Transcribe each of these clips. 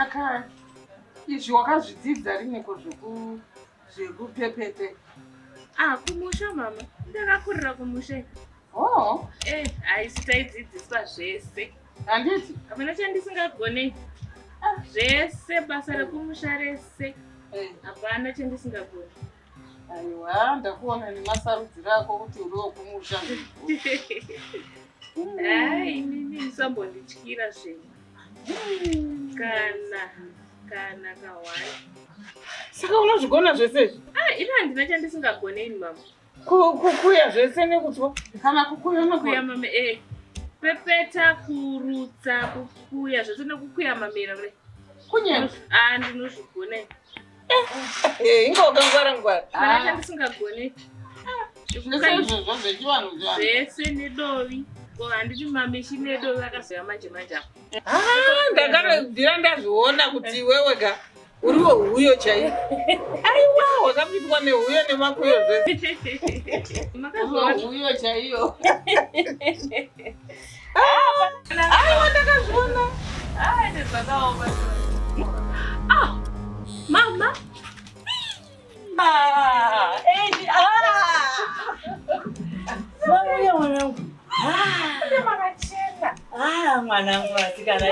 Saka izvi wakazvidzidza riniko zvekupepete? Ah, kumusha mama. Ndakakurira kumusha. Oh. Eh, haisi taidzidziswa zvese. Handiti? Hapana chandisingagone. Ah. Zvese basa rekumusha rese. Eh. Hapana chandisingagone. Aiwa, ndakuona nemasarudziro ako kuti uri wekumusha. Hai, inini musambondityira zvenyu. Kana kana kahwai. Saka unozvigona zvese izvi? Ah, ini handina chandisingagone ini mama. Kukuya zvese nekutswa. Kana kukuya Kuya mame eh. Pepeta, kurutsa, kukuya zvese nekukuya mamera kudai. Kunyepa. Ah, ndinozvigona ini. Eh, inga wakangwara ngwara. Hapana chandisingagone. Zvese izvozvo zvechivanhu zvangu. Zvese nedovi. Ko handiti mamishi nedovi akazouya manje manje apa. Ah, ndakabvira ndazviona kuti iwewe ka uriwo huyo chaiyo. Aiwa, wakapindwa nehuyo nemakuyo zvese. Makazviona? Huyo chaiyo. Aiwa, ndakazviona. Ah, ndezvakaoma. Ah, mama. Ah, Eddie, ah! Mauya mwanangu. Makachena. Ah, mwanangu vasikana.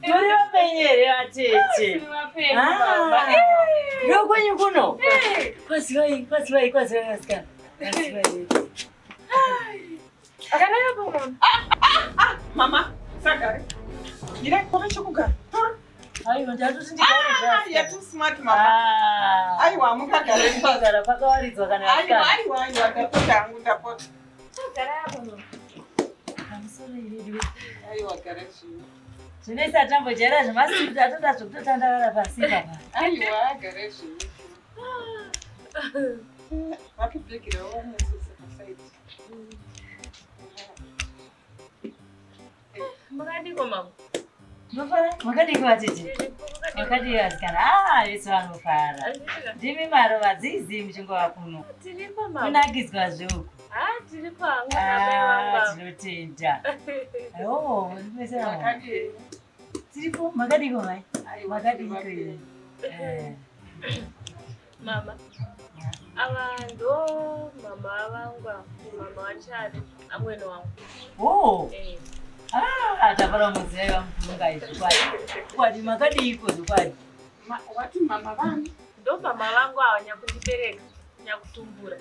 Tori vapenyu here vatete? Ah, ndokwenyu kuno? Kwazivai, kwazivai, kwazivai vasikana. Kwazivai. Garai apo mama. Mama, sagare. Mira, kona chekugara. Tora. Aiwa, ndatoti ndigare Ah, zvasikana. you're too smart, mama. Ah. Aiwa, mungagare pasi. Kugara pakawaridzwa kana Aiwa, vasikana. aiwa, aiwa, ndapota hangu, ndapota. Garai apo mama. Pamusoro ivedu. Aiwa, gare zvino. Zvinoisa tambojaira zvemasuti atoda zvekutotandavara pasi papa. Aiwa, gare zvino. Vapi bhegi ravo vanoisisa pasaidi. Makadiko mama. Ndofara, makadiki vatete? Makadii vasikana? Ah, vese vanofara. Ndimi maro vadzizi muchingova kuno. Tiripo mama. Kunakidzwa zveuku. Ah, tiripo hangu namai Ah, vangu. tinotenda. Oh, mese vamwe. Makadii? Tiripo, makadiko mai? Aiwa, Makadiko tiri ine. Eh. Mama. Ava ndo mama vangu ava. Mama vaChari, amwene wangu. Oh, Eh. ah, tafara muziva vamufunga izvi kwadi. Kwadi makadiko zvokwadi. Wati mama vani? Ndo mama vangu ava nyakundibereka, nyakutumbura.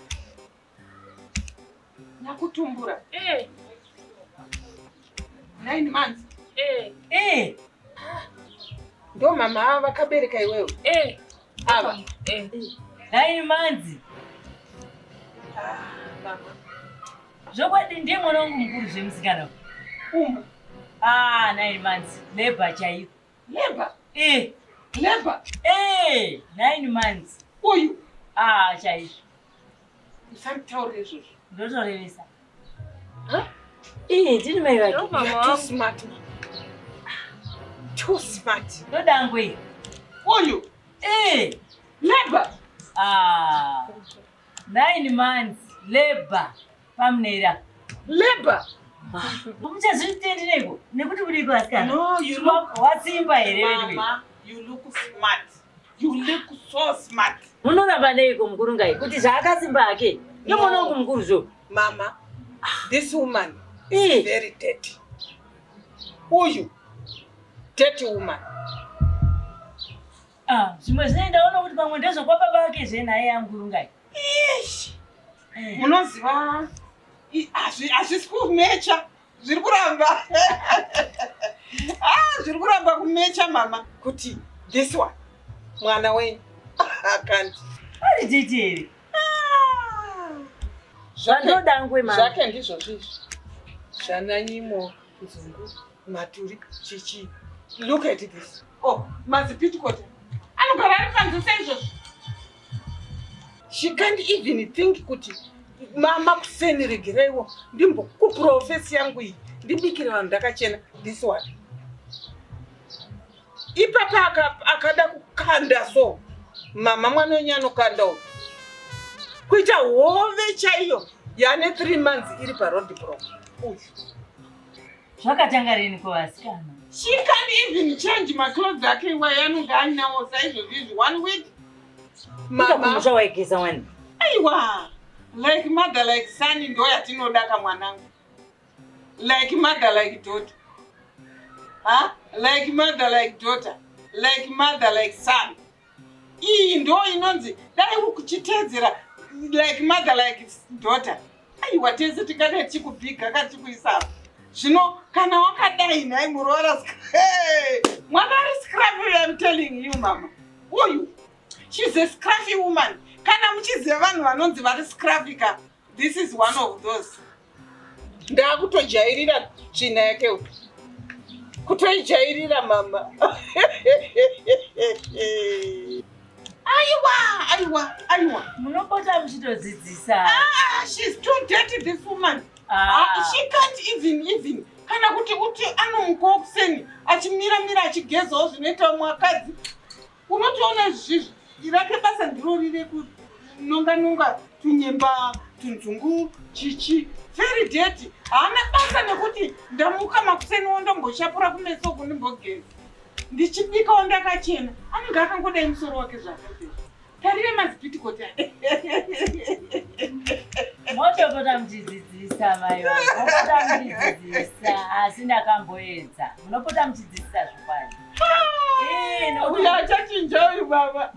Nyakutumbura. Eh, 9 months. eh, Eh, Ndo mama ava vakabereka iwewe. eh. Ava. Eh. 9 months. Ah, mama. Zvokwadi ndiye mwana wangu mukuru zvemusikana. Umba. Ah, 9 months. Labour chaiyo. Labour. Eh, Labour. eh, 9 months. Uyu. Ah, chaizvo. Usanditaurire izvozvo. Ndotorevesa. Huh? Eh, ndini mai Ndo vake. mama You're too vangu. smart. mama. Too smart. Ndodangwe. Uyu. Eh. Labour. Ah. 9 months labour pamunera. Labour. Muchazvitendireiko nekuti udiko asikana. No, you look Wasimba here wedu. Mama, you look smart. You look so smart. Munoramba neiko mukuru ngai kuti zvaakasimba hake. Ndomwana wangu mukuru zvo. Mama, this woman is very dirty. Uyu, dirty woman. Ah, zvimwe zvine ndaona kuti pamwe ndezvokwababa vake zvenhai yamukuru ngai. Ish. Eh. Munoziva, hazvisi kumecha. Zviri kuramba. Ah, zviri kuramba kumecha mama kuti this one mwana wenyu akanti. Ari titi here? Zvandodangwe mama. Zvake ndizvo zvizvi. Zvananyimo, nzungu, maturi, chichi. Look at this. Oh, mazipitikoti. Anogara ari panze seizvozvo. She can't even think kuti mama kuseni regereiwo ndimbokupurawo face yangu iyi ndibikire vanhu ndakachena this one. Ipapa akada kukanda so mama mwana wenyu anokanda uyu kuita hove chaiyo yane 3 months iri paroad block uyu. Zvakatanga rini ko vasikana? She can't even change maclothes ake iwayo anonge ainawo saizvozvo izvi one week. Mama kumusha waigeza wani. Aiwa, like mother like son ndo yatinoda kamwanangu. Like mother like daughter. Ha? Like mother like daughter. Like mother like son. Iyi ndo inonzi dai ukuchiteedzera like mother like daughter. Aiwa tese tingadai tichikubhiga ka tichikuisa. Zvino kana wakadai nhai muroora hey, mwana ari scruffy I'm telling you mama. Uyu she's a scruffy woman. Kana muchiziva vanhu vanonzi vari scruffy ka this is one of those. Ndakutojairira tsvina yake uyu. Kutoijairira mama. Aiwa, aiwa, aiwa. Munopota muchitodzidzisa. Ah, she's too dirty this woman. Ah. Ah, she can't even kana kuti uti anomukawo kuseni achimira mira achigezawo zvinoita vamwe vakadzi. Unotoona zvizvi rake basa ndiro rire kunonga nonga tunyemba tunzungu chichi very dirty. Haana basa nekuti ndamuka makuseni wondomboshapura kumeso uku ndimbogeza. Ndichibikawo ndakachena anenge akangodai musoro wake zvakadai. Tarire mazipitikoti aya. Motopota muchidzidzisa mai vangu. Mopota muchidzidzisa asi ndakamboedza. Munopota muchidzidzisa zvokwadi. Eh, nokuti Uyu achachinja uyu baba.